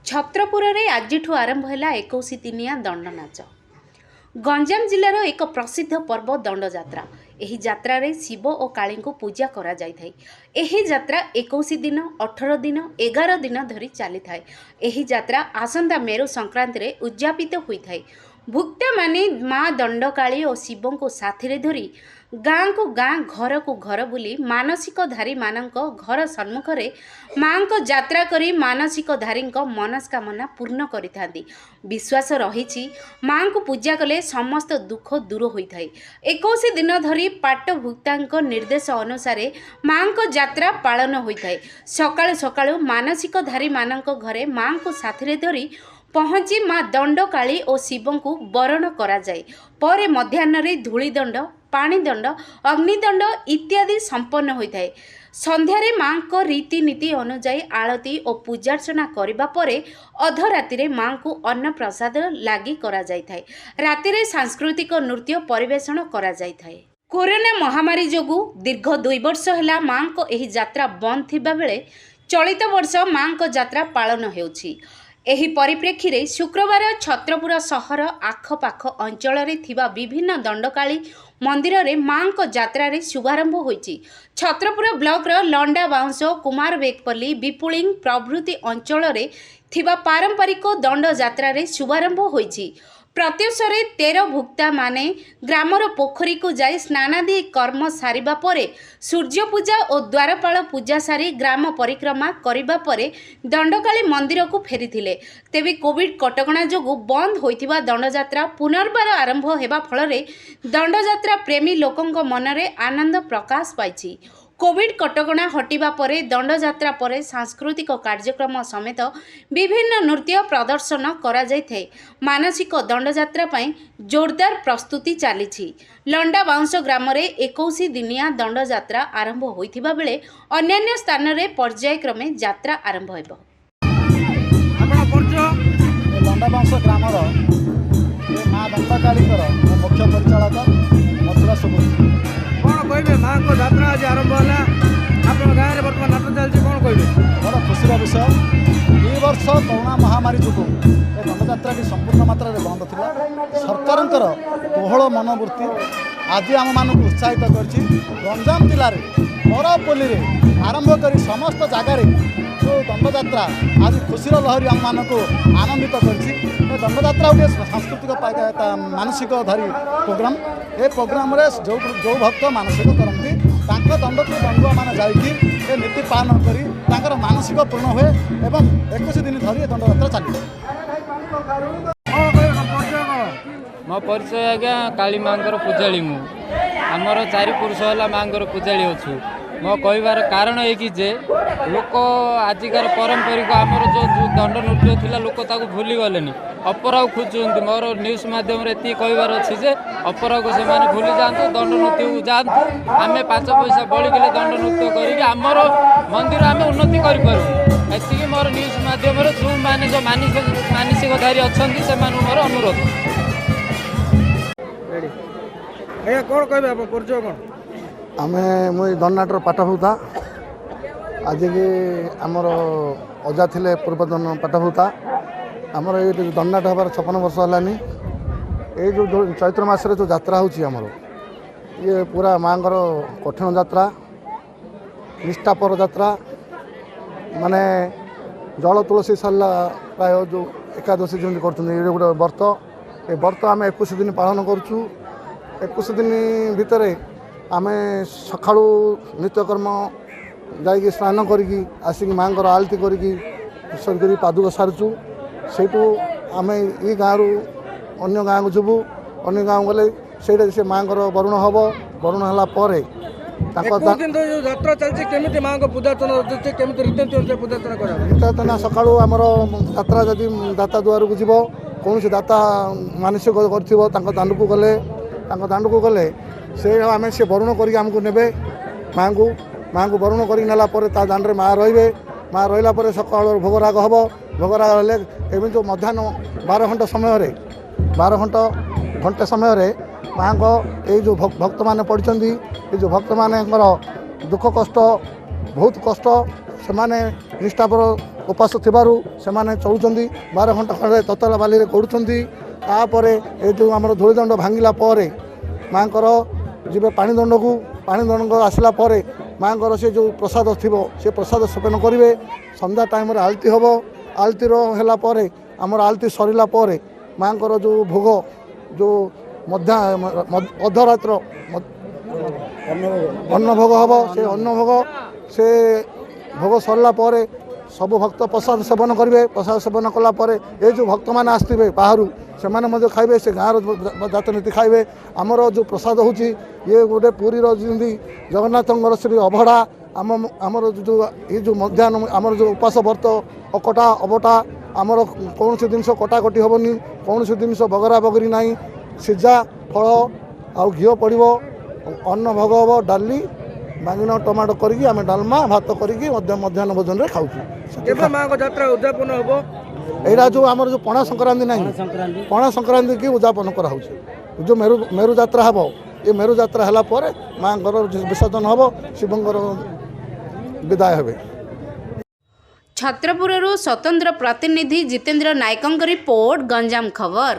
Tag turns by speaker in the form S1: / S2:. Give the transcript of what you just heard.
S1: ଛତ୍ରପୁରରେ ଆଜିଠୁ ଆରମ୍ଭ ହେଲା 21 ଦିନିଆ ଦଣ୍ଡନାଚ। ଗଞ୍ଜାମ ଜିଲ୍ଲାର ଏକ ପ୍ରସିଦ୍ଧ ପର୍ବ ଦଣ୍ଡଯାତ୍ରା। ଏହି ଯାତ୍ରାରେ ଶିବ ଓ କାଳୀଙ୍କୁ ପୂଜା କରାଯାଇଥାଏ। ଏହି ଯାତ୍ରା 21 ଦିନ, 18 ଦିନ, 11 ଦିନ ଧରି ଚାଲିଥାଏ। ଏହି ଯାତ୍ରା ଆସନ୍ତା ମେରୁ ସଂକ୍ରାନ୍ତିରେ ଉଦଯାପିତ ହୋଇଥାଏ। ଭକ୍ତମାନେ ମା ଦଣ୍ଡକାଳୀ ଓ ଶିବଙ୍କୁ ସାଥିରେ ଧରି ଗାଁକୁ ଗାଁ, ଘରକୁ ଘର ବୁଲି ମାନସିକଧାରୀମାନଙ୍କ ଘର ସମ୍ମୁଖରେ ମାଙ୍କ ଯାତ୍ରା କରି ମାନସିକଧାରୀଙ୍କ ମନସ୍କାମନା ପୂର୍ଣ୍ଣ କରିଥାନ୍ତି। ବିଶ୍ୱାସ ରହିଛି, ମାଙ୍କୁ ପୂଜା କଲେ ସମସ୍ତ ଦୁଃଖ ଦୂର ହୋଇଥାଏ। 21 ଦିନ ଧରି ପାଟଭୁକ୍ତାଙ୍କ ନିର୍ଦ୍ଦେଶ ଅନୁସାରେ ମାଙ୍କ ଯାତ୍ରା ପାଳନ ହୋଇଥାଏ। ସକାଳୁ ସକାଳୁ ମାନସିକଧାରୀମାନଙ୍କ ଘରେ ମାଙ୍କୁ ସାଥିରେ ଧରି ପହଞ୍ଚି ମା ଦଣ୍ଡକାଳୀ ଓ ଶିବଙ୍କୁ ବରଣ କରାଯାଏ। ପରେ ମଧ୍ୟାହ୍ନରେ ଧୂଳିଦଣ୍ଡ, ପାଣିଦଣ୍ଡ, ଅଗ୍ନିଦଣ୍ଡ ଇତ୍ୟାଦି ସମ୍ପନ୍ନ ହୋଇଥାଏ। ସନ୍ଧ୍ୟାରେ ମାଙ୍କ ରୀତିନୀତି ଅନୁଯାୟୀ ଆଳତି ଓ ପୂଜାର୍ଚ୍ଚନା କରିବା ପରେ ଅଧରାତିରେ ମାଙ୍କୁ ଅନ୍ନପ୍ରସାଦ ଲାଗି କରାଯାଇଥାଏ। ରାତିରେ ସାଂସ୍କୃତିକ ନୃତ୍ୟ ପରିବେଷଣ କରାଯାଇଥାଏ। କରୋନା ମହାମାରୀ ଯୋଗୁଁ ଦୀର୍ଘ 2 ବର୍ଷ ହେଲା ମାଙ୍କ ଏହି ଯାତ୍ରା ବନ୍ଦ ଥିବାବେଳେ ଚଳିତ ବର୍ଷ ମାଙ୍କ ଯାତ୍ରା ପାଳନ ହେଉଛି। ଏହି ପରିପ୍ରେକ୍ଷୀରେ ଶୁକ୍ରବାର ଛତ୍ରପୁର ସହର ଆଖପାଖ ଅଞ୍ଚଳରେ ଥିବା ବିଭିନ୍ନ ଦଣ୍ଡକାଳୀ ମନ୍ଦିରରେ ମାଙ୍କ ଯାତ୍ରାରେ ଶୁଭାରମ୍ଭ ହୋଇଛି। ଛତ୍ରପୁର ବ୍ଲକର ଲଣ୍ଡା ବାଉଁଶ, କୁମାରବେଗପଲ୍ଲୀ, ବିପୁଳିଂ ପ୍ରଭୃତି ଅଞ୍ଚଳରେ ଥିବା ପାରମ୍ପରିକ ଦଣ୍ଡଯାତ୍ରାରେ ଶୁଭାରମ୍ଭ ହୋଇଛି। ପ୍ରତ୍ୟୁଷରେ 13 ଭୁକ୍ତାମାନେ ଗ୍ରାମର ପୋଖରୀକୁ ଯାଇ ସ୍ନାନାଦି କର୍ମ ସାରିବା ପରେ ସୂର୍ଯ୍ୟପୂଜା ଓ ଦ୍ୱାରପାଳ ପୂଜା ସାରି ଗ୍ରାମ ପରିକ୍ରମା କରିବା ପରେ ଦଣ୍ଡକାଳୀ ମନ୍ଦିରକୁ ଫେରିଥିଲେ। ତେବେ କୋଭିଡ କଟକଣା ଯୋଗୁଁ ବନ୍ଦ ହୋଇଥିବା ଦଣ୍ଡଯାତ୍ରା ପୁନର୍ବାର ଆରମ୍ଭ ହେବା ଫଳରେ ଦଣ୍ଡଯାତ୍ରା ପ୍ରେମୀ ଲୋକଙ୍କ ମନରେ ଆନନ୍ଦ ପ୍ରକାଶ ପାଇଛି। କୋଭିଡ କଟକଣା ହଟିବା ପରେ ଦଣ୍ଡଯାତ୍ରା ପରେ ସାଂସ୍କୃତିକ କାର୍ଯ୍ୟକ୍ରମ ସମେତ ବିଭିନ୍ନ ନୃତ୍ୟ ପ୍ରଦର୍ଶନ କରାଯାଇଥାଏ। ମାନସିକ ଦଣ୍ଡଯାତ୍ରା ପାଇଁ ଜୋରଦାର ପ୍ରସ୍ତୁତି ଚାଲିଛି। ଲଣ୍ଡା ବାଉଁଶ ଗ୍ରାମରେ 21 ଦିନିଆ ଦଣ୍ଡଯାତ୍ରା ଆରମ୍ଭ ହୋଇଥିବା ବେଳେ ଅନ୍ୟାନ୍ୟ ସ୍ଥାନରେ ପର୍ଯ୍ୟାୟକ୍ରମେ ଯାତ୍ରା ଆରମ୍ଭ ହେବ।
S2: ଆପଣ ପରିଚୟ?
S3: ଏ ଲଣ୍ଡାବାଉଁଶ ଗ୍ରାମର ଏ ମା ଦଣ୍ଡକାଳୀଙ୍କର ମୁଁ ମୁଖ୍ୟ ପରିଚାଳକ ମଥୁରା ସୁବୁଦ୍ଧି।
S2: କ'ଣ କହିବେ, ମାଙ୍କ ଯାତ୍ରା ଆଜି ଆରମ୍ଭ ହେଲା, ଆପଣଙ୍କ ଗାଁରେ ବର୍ତ୍ତମାନ ନାଚ ଚାଲିଛି, କ'ଣ କହିବେ?
S3: ବଡ଼ ଖୁସିର ବିଷୟ, 2 ବର୍ଷ କରୋନା ମହାମାରୀ ଯୋଗୁଁ ଏ ଦଣ୍ଡଯାତ୍ରାଟି ସମ୍ପୂର୍ଣ୍ଣ ମାତ୍ରାରେ ବନ୍ଦ ଥିଲା। ସରକାରଙ୍କର କୋହଳ ମନୋବୃତ୍ତି ଆଜି ଆମମାନଙ୍କୁ ଉତ୍ସାହିତ କରିଛି। ଗଞ୍ଜାମ ଜିଲ୍ଲାରେ ବରପଲ୍ଲୀରେ ଆରମ୍ଭ କରି ସମସ୍ତ ଜାଗାରେ ଯେଉଁ ଦଣ୍ଡଯାତ୍ରା ଆଜି ଖୁସିର ଲହରୀ ଆମମାନଙ୍କୁ ଆନନ୍ଦିତ କରିଛି। ଏ ଦଣ୍ଡଯାତ୍ରା ଗୋଟିଏ ସାଂସ୍କୃତିକ ମାନସିକଧାରୀ ପ୍ରୋଗ୍ରାମ। ଏ ପ୍ରୋଗ୍ରାମରେ ଯେଉଁ ଯେଉଁ ଭକ୍ତ ମାନସିକ କରନ୍ତି, ତାଙ୍କ ଦଣ୍ଡକୁ ଦଣ୍ଡୁଆମାନେ ଯାଇକି ଏ ନୀତି ପାଳନ କରି ତାଙ୍କର ମାନସିକ ପୂର୍ଣ୍ଣ ହୁଏ ଏବଂ 21 ଦିନ ଧରି ଏ ଦଣ୍ଡଯାତ୍ରା ଚାଲିବ।
S2: କ'ଣ କହିବେ, ପରିଚୟ କ'ଣ?
S4: ମୋ ପରିଚୟ ଆଜ୍ଞା, କାଳୀ ମାଙ୍କର ପୂଜାଳୀ ମୁଁ। ଆମର 4 ପୁରୁଷ ହେଲା ମାଙ୍କର ପୂଜାଳୀ ଅଛୁ। ମୋ କହିବାର କାରଣ ଏଇକି ଯେ ଲୋକ ଆଜିକାର ପାରମ୍ପରିକ ଆମର ଯେଉଁ ଦଣ୍ଡ ନୃତ୍ୟ ଥିଲା, ଲୋକ ତାକୁ ଭୁଲି ଗଲେନି, ଅପରାକୁ ଖୋଜୁଛନ୍ତି। ମୋର ନ୍ୟୁଜ୍ ମାଧ୍ୟମରେ ଏତିକି କହିବାର ଅଛି ଯେ ଅପରାକୁ ସେମାନେ ଭୁଲି ଯାଆନ୍ତୁ, ଦଣ୍ଡ ନୃତ୍ୟକୁ ଯାଆନ୍ତୁ। ଆମେ 5 ପଇସା ବଳିଗଲେ ଦଣ୍ଡ ନୃତ୍ୟ କରିକି ଆମର ମନ୍ଦିର ଆମେ ଉନ୍ନତି କରିପାରିବୁ। ଏତିକି ମୋର ନ୍ୟୁଜ୍ ମାଧ୍ୟମରେ ଯେଉଁମାନେ ଯେଉଁ ମାନସିକଧାରୀ ଅଛନ୍ତି, ସେମାନଙ୍କୁ ମୋର ଅନୁରୋଧ।
S2: ରେଡ଼ି ଆଜ୍ଞା, କ'ଣ କହିବେ, ଆପଣ ପରିଚୟ କ'ଣ?
S5: ଆମେ ମୁଁ ଏଇ ଦଣ୍ଡନାଟର ପାଟଭୂତା। ଆଜିକି ଆମର ଅଜା ଥିଲେ ପୂର୍ବତନ ପାଟଭୂତା। ଆମର ଏଇ ଦଣ୍ଡନାଟ ହେବାର 56 ବର୍ଷ ହେଲାନି। ଏଇ ଯେଉଁ ଚୈତ୍ର ମାସରେ ଯେଉଁ ଯାତ୍ରା ହେଉଛି ଆମର, ଇଏ ପୁରା ମାଆଙ୍କର କଠିନ ଯାତ୍ରା, ନିଷ୍ଠାପର ଯାତ୍ରା। ମାନେ ଜଳ ତୁଳସୀ ସରିଲା ପ୍ରାୟ ଯେଉଁ ଏକାଦଶୀ ଯେମିତି କରୁଛନ୍ତି, ଏଇଟା ଗୋଟେ ବର୍ତ୍ତ। ଏ ବର୍ତ୍ତ ଆମେ 21 ଦିନ ପାଳନ କରୁଛୁ। 21 ଦିନ ଭିତରେ ଆମେ ସକାଳୁ ନିତ୍ୟକର୍ମ ଯାଇକି ସ୍ନାନ କରିକି ଆସିକି ମାଆଙ୍କର ଆଳତି କରିକି ସରି କରି ପାଦୁକ ସାରୁଛୁ। ସେଇଠୁ ଆମେ ଏଇ ଗାଁରୁ ଅନ୍ୟ ଗାଁକୁ ଯିବୁ। ଅନ୍ୟ ଗାଁକୁ ଗଲେ ସେଇଟା ସେ ମାଆଙ୍କର ବରୁଣ ହେବ। ବରୁଣ ହେଲା ପରେ ତାଙ୍କ
S2: 21 ଦିନ ଧରି ଯେଉଁ ଯାତ୍ରା ଚାଲିଛି, କେମିତି ମାଙ୍କ ପୂଜାର୍ଚ୍ଚନା ଚାଲିଛି, କେମିତି ରୀତିନୀତି ଅନୁସାରେ ପୂଜାର୍ଚ୍ଚନା କରାଯାଏ?
S5: ନିତ୍ୟତନା ସକାଳୁ ଆମର ଯାତ୍ରା ଯଦି ଦାତା ଦୁଆରକୁ ଯିବ, କୌଣସି ଦାତା ମାନସିକ କରିଥିବ, ତାଙ୍କ ଦାଣ୍ଡକୁ ଗଲେ, ତାଙ୍କ ଦାଣ୍ଡକୁ ଗଲେ ସେ ଆମେ ସେ ବରୁଣ କରିକି ଆମକୁ ନେବେ ମାଆଙ୍କୁ। ମାଆଙ୍କୁ ବରୁଣ କରିକି ନେଲା ପରେ ତା ଦାଣ୍ଡରେ ମା ରହିବେ। ମା ରହିଲା ପରେ ସକାଳୁ ଭୋଗରାଗ ହେବ। ଭୋଗରାଗ ହେଲେ ଏମିତି ମଧ୍ୟାହ୍ନ 12 ଘଣ୍ଟା ସମୟରେ, 12 ଘଣ୍ଟା ଘଣ୍ଟେ ସମୟରେ ମାଆଙ୍କ ଏଇ ଯେଉଁ ଭକ୍ତମାନେ ପଡ଼ିଛନ୍ତି, ଏଇ ଯେଉଁ ଭକ୍ତମାନଙ୍କର ଦୁଃଖ କଷ୍ଟ, ବହୁତ କଷ୍ଟ, ସେମାନେ ନିଷ୍ଠାପର ଉପାସ ଥିବାରୁ ସେମାନେ ଚଳୁଛନ୍ତି। 12 ଘଣ୍ଟା ଖଣ୍ଡେ ତତଲା ବାଲିରେ ଗଡ଼ୁଛନ୍ତି। ତାପରେ ଏ ଯେଉଁ ଆମର ଧୂଳିଦଣ୍ଡ ଭାଙ୍ଗିଲା ପରେ ମାଆଙ୍କର ଯିବେ ପାଣି ଦଣ୍ଡକୁ। ପାଣି ଦଣ୍ଡ ଆସିଲା ପରେ ମାଆଙ୍କର ସେ ଯେଉଁ ପ୍ରସାଦ ଥିବ, ସେ ପ୍ରସାଦ ସେବନ କରିବେ। ସନ୍ଧ୍ୟା ଟାଇମ୍ରେ ଆଳତି ହେବ। ଆଳତିର ହେଲା ପରେ, ଆମର ଆଳତି ସରିଲା ପରେ ମାଆଙ୍କର ଯେଉଁ ଭୋଗ, ଯେଉଁ ଅଧରାତ୍ର ଅନ୍ନ ଭୋଗ ହେବ। ସେ ଅନ୍ନ ଭୋଗ, ସେ ଭୋଗ ସରିଲା ପରେ ସବୁ ଭକ୍ତ ପ୍ରସାଦ ସେବନ କରିବେ। ପ୍ରସାଦ ସେବନ କଲା ପରେ ଏ ଯେଉଁ ଭକ୍ତମାନେ ଆସିଥିବେ ବାହାରୁ, ସେମାନେ ମଧ୍ୟ ଖାଇବେ। ସେ ଗାଁର ଜାତନୀତି ଖାଇବେ। ଆମର ଯେଉଁ ପ୍ରସାଦ ହେଉଛି, ଇଏ ଗୋଟେ ପୁରୀର ଯେମିତି ଜଗନ୍ନାଥଙ୍କର ଶ୍ରୀ ଅଭଡ଼ା, ଆମର ଯେଉଁ ଏ ଯେଉଁ ମଧ୍ୟାହ୍ନ ଆମର ଯେଉଁ ଉପାସ ବ୍ରତ, ଅକଟା ଅବଟା, ଆମର କୌଣସି ଜିନିଷ କଟାକଟି ହେବନି, କୌଣସି ଜିନିଷ ବଗରା ବଗରି ନାହିଁ। ସିଝା ଫଳ ଆଉ ଘିଅ ପଡ଼ିବ, ଅନ୍ନ ଭୋଗ ହେବ, ଡାଲି ବାଙ୍ଗିନ ଟମାଟୋ କରିକି ଆମେ ଡାଲମା ଭାତ କରିକି ମଧ୍ୟ ମଧ୍ୟାହ୍ନ ଭୋଜନରେ ଖାଉଛୁ।
S2: କେବେ ମାଆଙ୍କ ଯାତ୍ରା ଉଦଯାପନ ହେବ?
S5: ଏଇଟା ଯେଉଁ ଆମର ଯେଉଁ ପଣା ସଂକ୍ରାନ୍ତି ନାହିଁ, ପଣା ସଂକ୍ରାନ୍ତି କି ଉଦଯାପନ କରାହେଉଛି। ଯେଉଁ ମେରୁ ଯାତ୍ରା ହେବ, ଏ ମେରୁ ଯାତ୍ରା ହେଲା ପରେ ମାଆଙ୍କର ବିସର୍ଜନ ହେବ, ଶିବଙ୍କର ବିଦାୟ ହେବେ।
S1: ଛତ୍ରପୁରରୁ ସ୍ୱତନ୍ତ୍ର ପ୍ରତିନିଧି ଜିତେନ୍ଦ୍ର ନାୟକଙ୍କ ରିପୋର୍ଟ, ଗଞ୍ଜାମ ଖବର।